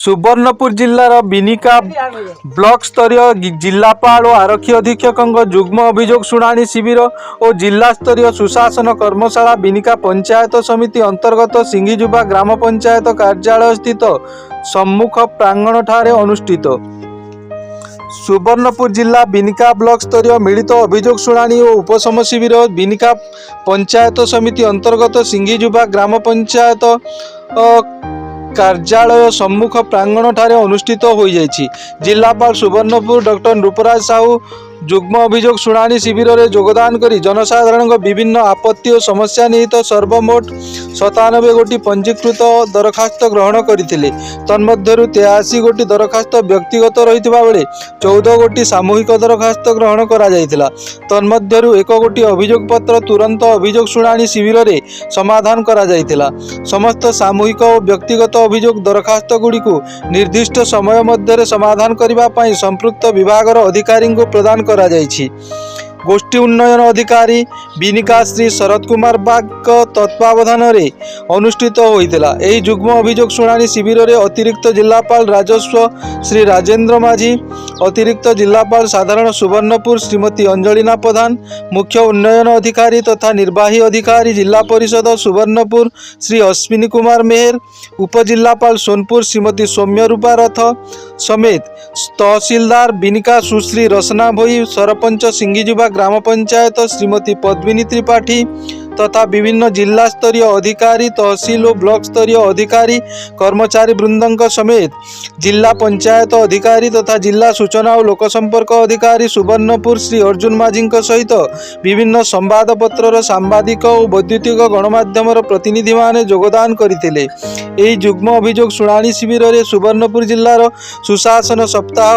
ସୁବର୍ଣ୍ଣପୁର ଜିଲ୍ଲାର ବିନିକା ବ୍ଲକ ସ୍ତରୀୟ ଜିଲ୍ଲାପାଳ ଓ ଆରକ୍ଷୀ ଅଧୀକ୍ଷକଙ୍କ ଯୁଗ୍ମ ଅଭିଯୋଗ ଶୁଣାଣି ଶିବିର ଓ ଜିଲ୍ଲା ସ୍ତରୀୟ ସୁଶାସନ କର୍ମଶାଳା ବିନିକା ପଞ୍ଚାୟତ ସମିତି ଅନ୍ତର୍ଗତ ସିଙ୍ଗିଯୁବା ଗ୍ରାମ ପଞ୍ଚାୟତ କାର୍ଯ୍ୟାଳୟ ସ୍ଥିତ ସମ୍ମୁଖ ପ୍ରାଙ୍ଗଣଠାରେ ଅନୁଷ୍ଠିତ। ସୁବର୍ଣ୍ଣପୁର ଜିଲ୍ଲା ବିନିକା ବ୍ଲକ ସ୍ତରୀୟ ମିଳିତ ଅଭିଯୋଗ ଶୁଣାଣି ଓ ଉପଶମ ଶିବିର ବିନିକା ପଞ୍ଚାୟତ ସମିତି ଅନ୍ତର୍ଗତ ସିଙ୍ଗିଯୁବା ଗ୍ରାମ ପଞ୍ଚାୟତ କାର୍ଯ୍ୟାଳୟ ସମ୍ମୁଖ ପ୍ରାଙ୍ଗଣଠାରେ ଅନୁଷ୍ଠିତ ହୋଇଯାଇଛି। ଜିଲ୍ଲାପାଳ ସୁବର୍ଣ୍ଣପୁର ଡକ୍ଟର ନୃପରାଜ ସାହୁ ଯୁଗ୍ମ ଅଭିଯୋଗ ଶୁଣାଣି ଶିବିରରେ ଯୋଗଦାନ କରି ଜନସାଧାରଣଙ୍କ ବିଭିନ୍ନ ଆପତ୍ତି ଓ ସମସ୍ୟା ନିହିତ ସର୍ବମୋଟ 97 ଗୋଟି ପଞ୍ଜୀକୃତ ଦରଖାସ୍ତ ଗ୍ରହଣ କରିଥିଲେ। ତନ୍ମଧ୍ୟରୁ 83 ଗୋଟି ଦରଖାସ୍ତ ବ୍ୟକ୍ତିଗତ ରହିଥିବା ବେଳେ 14 ଗୋଟି ସାମୂହିକ ଦରଖାସ୍ତ ଗ୍ରହଣ କରାଯାଇଥିଲା। ତନ୍ମଧ୍ୟରୁ 1 ଗୋଟି ଅଭିଯୋଗ ପତ୍ର ତୁରନ୍ତ ଅଭିଯୋଗ ଶୁଣାଣି ଶିବିରରେ ସମାଧାନ କରାଯାଇଥିଲା। ସମସ୍ତ ସାମୂହିକ ଓ ବ୍ୟକ୍ତିଗତ ଅଭିଯୋଗ ଦରଖାସ୍ତ ଗୁଡ଼ିକୁ ନିର୍ଦ୍ଦିଷ୍ଟ ସମୟ ମଧ୍ୟରେ ସମାଧାନ କରିବା ପାଇଁ ସମ୍ପୃକ୍ତ ବିଭାଗର ଅଧିକାରୀଙ୍କୁ ପ୍ରଦାନ କରାଯାଇଛି। ଗୋଷ୍ଠୀ ଉନ୍ନୟନ ଅଧିକାରୀ ବିନିକା ଶ୍ରୀ ଶରତ କୁମାର ବାଗଙ୍କ ତତ୍ତ୍ୱାବଧାନରେ ଅନୁଷ୍ଠିତ ହୋଇଥିଲା। ଏହି ଯୁଗ୍ମ ଅଭିଯୋଗ ଶୁଣାଣି ଶିବିରରେ ଅତିରିକ୍ତ ଜିଲ୍ଲାପାଳ ରାଜସ୍ୱ ଶ୍ରୀ ରାଜେନ୍ଦ୍ର ମାଝୀ, ଅତିରିକ୍ତ ଜିଲ୍ଲାପାଳ ସାଧାରଣ ସୁବର୍ଣ୍ଣପୁର ଶ୍ରୀମତୀ ଅଞ୍ଜଳିନା ପ୍ରଧାନ, ମୁଖ୍ୟ ଉନ୍ନୟନ ଅଧିକାରୀ ତଥା ନିର୍ବାହୀ ଅଧିକାରୀ ଜିଲ୍ଲା ପରିଷଦ ସୁବର୍ଣ୍ଣପୁର ଶ୍ରୀ ଅଶ୍ୱିନୀ କୁମାର ମେହେର, ଉପଜିଲ୍ଲାପାଳ ସୋନପୁର ଶ୍ରୀମତୀ ସୌମ୍ୟରୂପା ରଥ ସମେତ ତହସିଲଦାର ବିନିକା ସୁଶ୍ରୀ ରସନା ଭୋଇ, ସରପଞ୍ଚ ସିଙ୍ଗିଯୁବା ଗ୍ରାମ ପଞ୍ଚାୟତ ଶ୍ରୀମତୀ ପଦ୍ମିନୀ ତ୍ରିପାଠୀ ତଥା ବିଭିନ୍ନ ଜିଲ୍ଲା ସ୍ତରୀୟ ଅଧିକାରୀ, ତହସିଲ ଓ ବ୍ଲକ ସ୍ତରୀୟ ଅଧିକାରୀ କର୍ମଚାରୀ ବୃନ୍ଦଙ୍କ ସମେତ ଜିଲ୍ଲା ପଞ୍ଚାୟତ ଅଧିକାରୀ ତଥା ଜିଲ୍ଲା ସୂଚନା ଓ ଲୋକସମ୍ପର୍କ ଅଧିକାରୀ ସୁବର୍ଣ୍ଣପୁର ଶ୍ରୀ ଅର୍ଜୁନ ମାଝୀଙ୍କ ସହିତ ବିଭିନ୍ନ ସମ୍ବାଦପତ୍ରର ସାମ୍ବାଦିକ ଓ ବୈଦ୍ୟୁତିକ ଗଣମାଧ୍ୟମର ପ୍ରତିନିଧିମାନେ ଯୋଗଦାନ କରିଥିଲେ। ଏହି ଯୁଗ୍ମ ଅଭିଯୋଗ ଶୁଣାଣି ଶିବିରରେ ସୁବର୍ଣ୍ଣପୁର ଜିଲ୍ଲାର ସୁଶାସନ ସପ୍ତାହ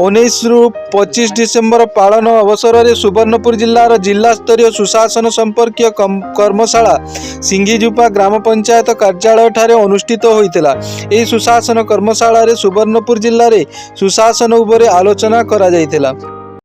19ରୁ 25 ଡିସେମ୍ବର ପାଳନ ଅବସରରେ ସୁବର୍ଣ୍ଣପୁର ଜିଲ୍ଲାର ଜିଲ୍ଲା ସ୍ତରୀୟ ସୁଶାସନ ସମ୍ପର୍କୀୟ କର୍ମଶାଳା ସିଙ୍ଗିଜୁପା ଗ୍ରାମ ପଞ୍ଚାୟତ କାର୍ଯ୍ୟାଳୟଠାରେ ଅନୁଷ୍ଠିତ ହୋଇଥିଲା। ଏହି ସୁଶାସନ କର୍ମଶାଳାରେ ସୁବର୍ଣ୍ଣପୁର ଜିଲ୍ଲାରେ ସୁଶାସନ ଉପରେ ଆଲୋଚନା କରାଯାଇଥିଲା।